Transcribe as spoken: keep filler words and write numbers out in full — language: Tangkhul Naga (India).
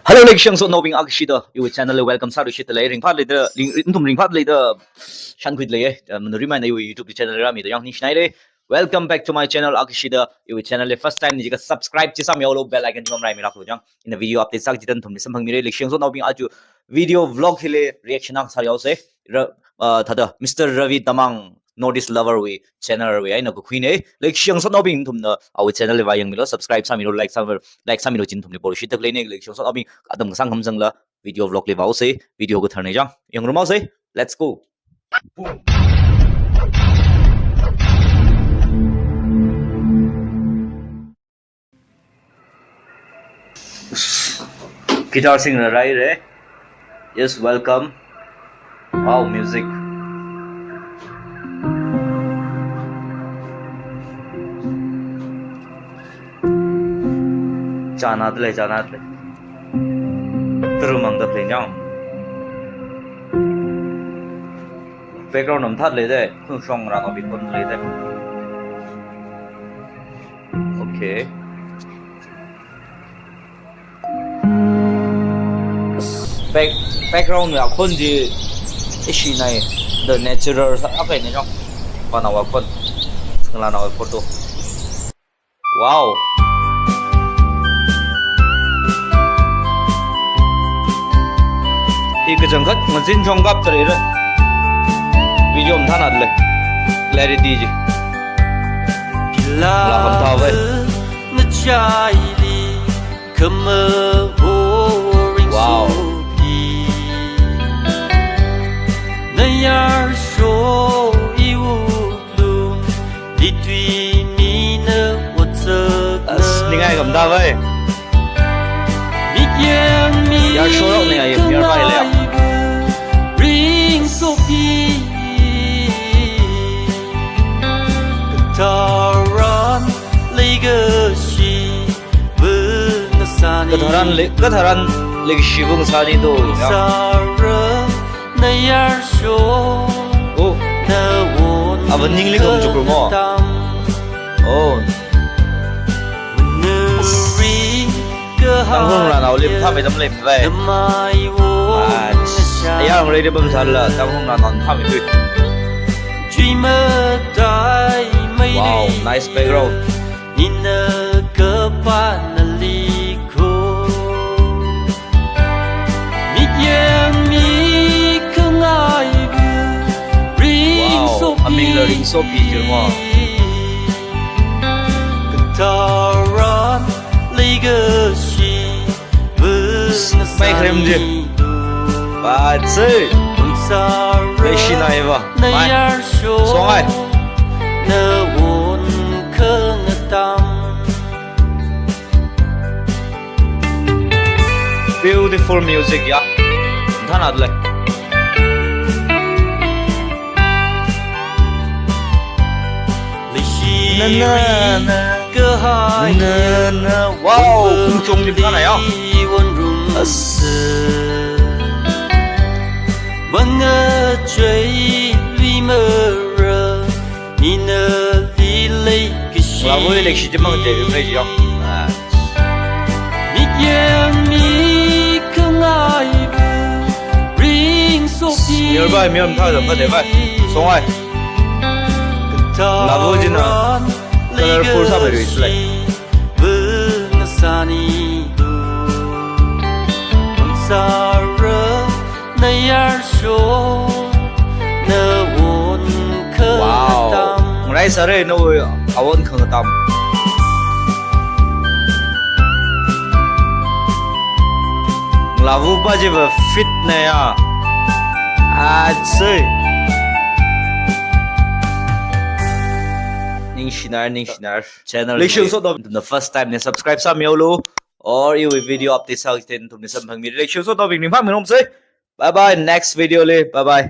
Hello, leikashi ngasotnaobing, akashida iwui channel li welcome sāluishitda lei, ringphālida, ring, nathum ringphālida shānkhuida lei, eh, manu rimai eina iwui YouTube channel li rāmida yang ningshinaire. Welcome back to my channel, akashida iwui channel li first time na jiakha subscribe chi sāmihaolu, bell icon chi mamrai miraklu jang. Ina video update sāki chitharan nathumli samphangmire, leikashi ngasotnaobing, aja video vlog hili reaction akha sāhaosa. Ra, uh, thāda Mister Ravi Tamang, Northeast Lover wui channel wui eina kakhuine. Leikashi ngasotnaobing, nathumna awui channel li vāyangmilu, subscribe sāmilu, like sā, like sāmilu jin nathumli porshitak leine. Leikashi ngasotnaobing, atam kasāng khamzangla video vlog li vāhaosa, video katharne jang. Yangrumhaosa, let's go. Guitar singer rai re. Yes, welcome. Wow, music. Chānadle, chānadle. Tru mangda play nyang. Background am thāda leide, khun shong rākabing khon leide. Okay. Back, background ya khon ji ishi nai, the natural sa akai ne jong. Pana wa khon. Sengla na wa photo. Wow. Hi kachangkhat ngazin chong kap tare re. Video mathānadle. Clarity ji. Laa khamtha vai. Wow. As ningai khamtha vai. Yarsho rok ningai, nearby le. Katharan le, katharan leikashi vung sani do. Oh. Ava ningli khamchuk mo. Oh. Tanghung Ranao li mathāmeidam lei vai. Ach. Ayang ready bam sāla, Tanghung Ranao mathāmeithui. Wow, nice background. Wow, amingla Ringsopi jirmo. Mai khrem ji. Ba tse. Leishi nai va. Mai. Songai. Beautiful music ya. Mathānadle. Na, na, na. Na, na. Wow, khungchong lim kana ya. As. Lavui leikashi chi mang te ri mai jong. Ah. Nearby mi am thā thā thā vai. Songai. Lavui jina colorful sāpai rui slai. Wow. Ngarai sāre nawui awon khangatam. Lavui pa jiva fit na ya. Atsei. Ningshinar, ningshinar. Channel. Leikashi ngasotnaobing, nathumna first time na subscribe sāmihaolu. Or iwui video update sāki chitharan nathumli samphangmire. Leikashi ngasotnaobing, ringphāmirumsa. Bye bye, next video li. Bye bye.